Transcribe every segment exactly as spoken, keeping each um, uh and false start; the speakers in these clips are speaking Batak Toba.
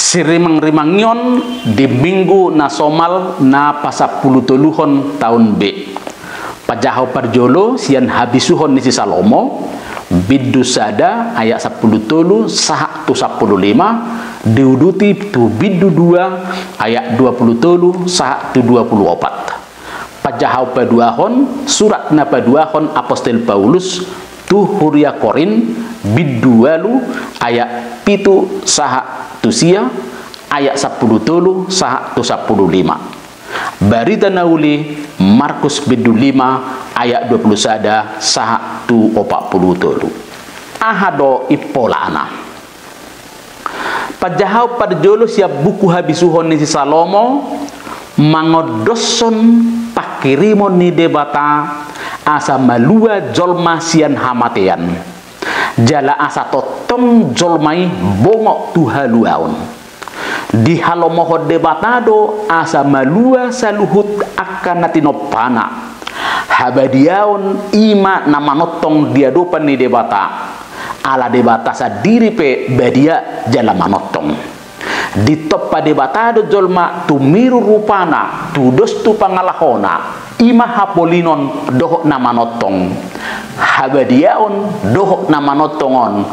Sirimangrimangion di minggu na somal na pasampulutoluhon taon B. Pajahaon parjolo sian habisuhon ni si Salomo, bindu sada ayat sampulu tolu sahat tu sampulu lima, diuduti tu bindu dua ayat dua pulu tolu sahat tu dua pulu opat. Pajahaon paduahon, surat na paduahon apostel Paulus tu huria Korint, bindu ualu ayat pitu sahat tu sia, ayat sampulu tolu sahat tu sampulu lima. Barita na uli Markus bindu lima ayat dua pulu sada sahat tu opat pulu tolu. Aha do impolana? Pajahaon parjolo sian buku habisuhon ni si Salomo, mangondoshon pangkirimon ni Debata asa malua jolma sian hamatean, jala asa tongtong jolma i bongot tu haluaon. Dihalomohon Debata do asa malua saluhut angka na tinompana. Habadiaon i ma na manongtong di adopan ni Debata. Ala Debata sandiri pe badia jala manongtong. Ditompa Debata do jolma tumiru rupana, tudos tu pangalahona, i ma hapolinon dohot na manongtong. Habadiaon dohot na manongtong on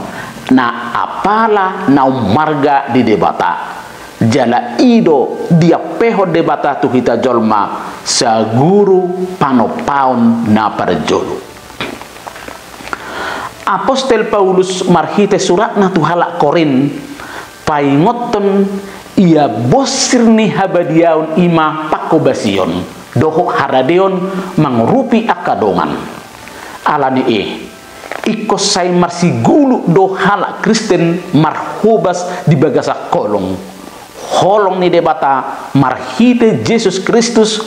na apala na ummarga di Debata. Jala i do diampehon Debata tu hita jolma saguru panompaon na parjolo. Apostel Paulus marhite suratna tu halak Korint paingothon ia bosir ni habadiaon i ma panghobasion dohot haradeon mangurupi angka dongan. Ala ni i, ingkon sai marsigulu do halak Kristen marhobas di bagasan holong. Holong ni Debata marhite Jesus Kristus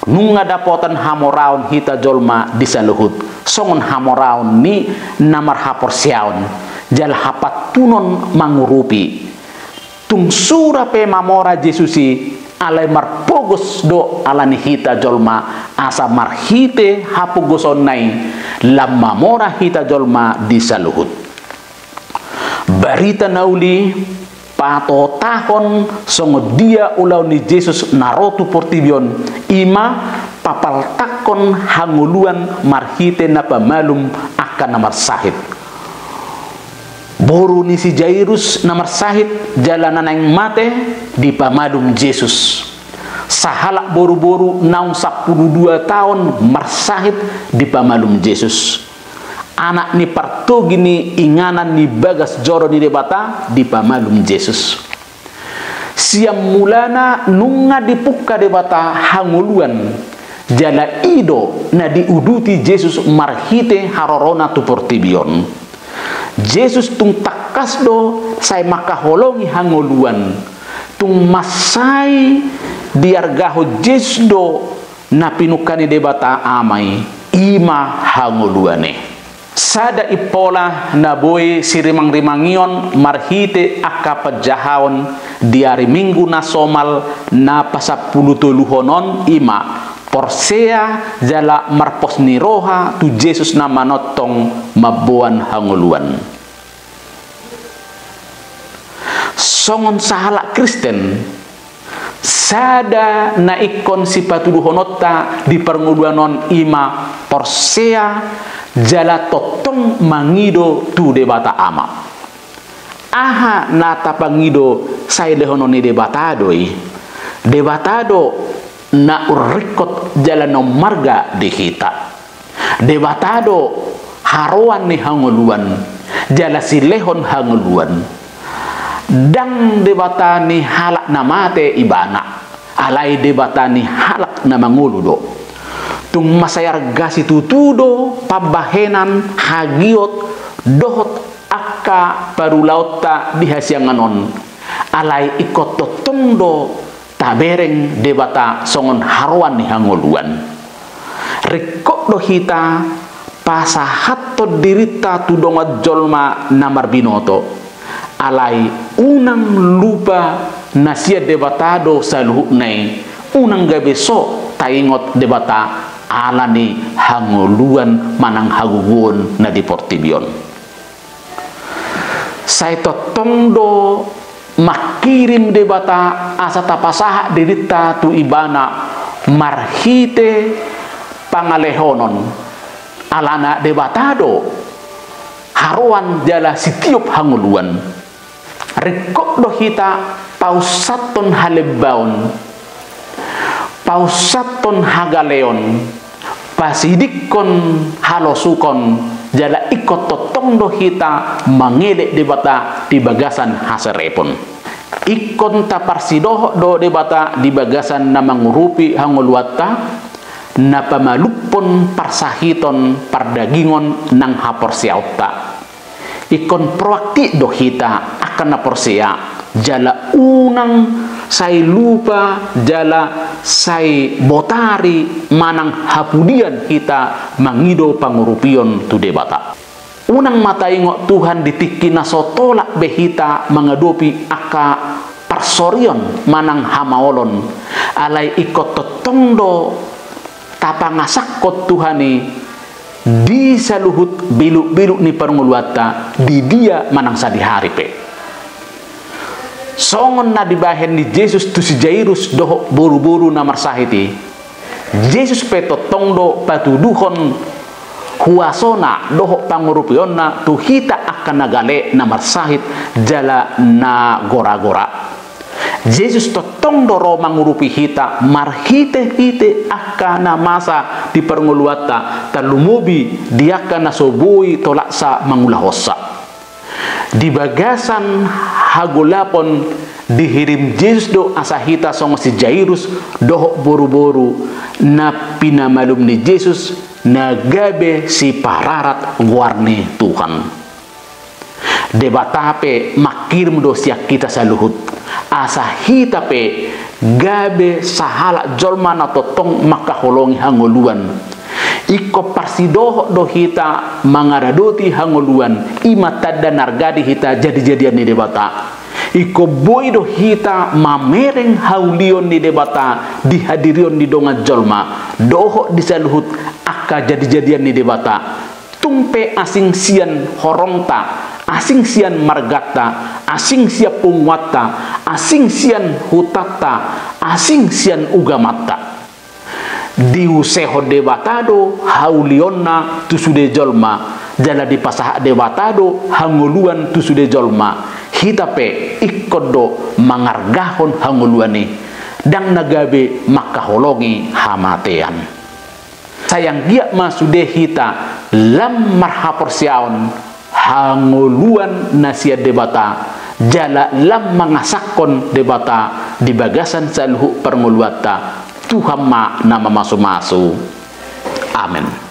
nunga dapotan hamoraon hita jolma di saluhut, songon hamoraon ni na marhaporseaon, jala hapantunon mangurupi. Tung sura pe mamora Jesus i, alai marpogos do ala ni hita jolma, asa marhite hapogosonna i lam mamora hita jolma di saluhut. Barita na uli patotahon songon dia ulaon ni Jesus na ro tu portibi on, i ma papaltakkon hangoluan marhite na pamalum angka na marsahit. Boru ni si Jairus na marsahit jala na naeng mate dipamalum Jesus. Sahalak boruboru naung sampulu dua taon marsahit dipamalum Jesus. Anak ni partogi ni inganan ni bagas joro ni Debata dipamalum Jesus. Sian mulana nunga dipungka Debata hangoluan, jala i do na diuduti Jesus marhite harorona tu portibi on. Jesus tung tangkas do sai mangkaholongi hangoluan. Tung mansai diargahon Jesus do na pinungka ni Debata Ama i, i ma hangoluan i. Sada impola na boi sirimangrimangion marhite angka panjahaon di ari Minggu na somal na pasampulutoluhon on, i ma porsea jala marpos ni roha tu Jesus na manongtong mamboan hangoluan. Songon sahalak Kristen, sada na ingkon sipatuduhononta di parngoluan on i ma porsea jala tongtong mangido tu Debata Ama. Aha na tapangido sai lehonon ni Debata do i. Debata do na umringkot jala na ummarga di hita. Debata do haroan ni hangoluan, jala silehon hangoluan. Ndang Debata ni halak na mate Ibana, alai Debata ni halak na mangolu do. Tung mansai arga situtu do pambahenan, hagiot dohot angka parulaonta di hasiangan on, alai ingkon tongtong do tabereng Debata songon haroan ni hangoluan. Ringkot do hita pasahathon dirinta tu dongan jolma na marbinoto. Alai unang lupa na sian Debata do saluhutna i, unang gabe so taingot Debata ala ni hangoluan manang hagogoon na di portibi on. Sai tongtong do mangkirim Debata asa tapasahat dirinta tu Ibana marhite pangalehonon. Alana Debata do haroan jala sitiop hangoluan. Ringkot do hita paussathon halembaon, paussathon hagaleon, pasidingkon halosukon, jala ingkon tongtong do hita mangelek Debata di bagasan haserepon. Ingkon taparsidohot do Debata di bagasan na mangurupi hangoluanta, na pamalumhon parsahiton pardagingon nang haporseaonta. Ingkon proaktif do hita angka na porsea, jala unang sai lupa jala sai botari manang hapudian hita mangido pangurupion tu Debata. Unang ma taingot Tuhan di tingki na so tolap be hita mangadopi angka parsorion manang hamaolon, alai ingkon tongtong do tapangasahon Tuhan i di saluhut bilukbiluk ni parngoluanta di dia manang sadihari pe. Songon na dibahen ni Jesus tu si Jairus dohot boruboru na marsahit i, Jesus pe tongtong do patuduhon huasona dohot pangurupionna tu hita angka na gale, na marsahit jala na goragora. Jesus tongtong do ro mangurupi hita marhitehite angka na masa di parngoluanta, tarlumobi di angka na so boi tolapsa mangulahonsa. Di bagasan hagolapon dihirim Jesus do asa hita songon si Jairus dohot boruboru na pinamalum ni Jesus na gabe sipararat goar ni Tuhan. Debata pe mangkirim do sian hita saluhut, asa hita pe gabe sahalak jolma na tongtong mangkaholongi hangoluan. Ingkon parsidohot do hita mangaradoti hangoluan, i ma tanda na arga di hita jadijadian ni Debata. Ingkon boi do hita mamereng haulion ni Debata di hadirion ni dongan jolma dohot di saluhut angka jadijadian ni Debata. Tung pe asing sian horongta, asing sian marganta, asing sian punguanta, asing sian hutanta, asing sian ugamanta. Diusehon Debata do haulionna tu sude jolma, jala dipasahat Debata do hangoluan tu sude jolma. Hita pe ingkon do mangargahon hangoluan i, ndang na gabe mangkaholongi hamatean. Sai anggiat ma sude hita lam marhaporseaon hangoluan na sian Debata, jala lam mangasahon Debata di bagasan saluhut parngoluanta. Tuhan ma na mamasumasu. Amen.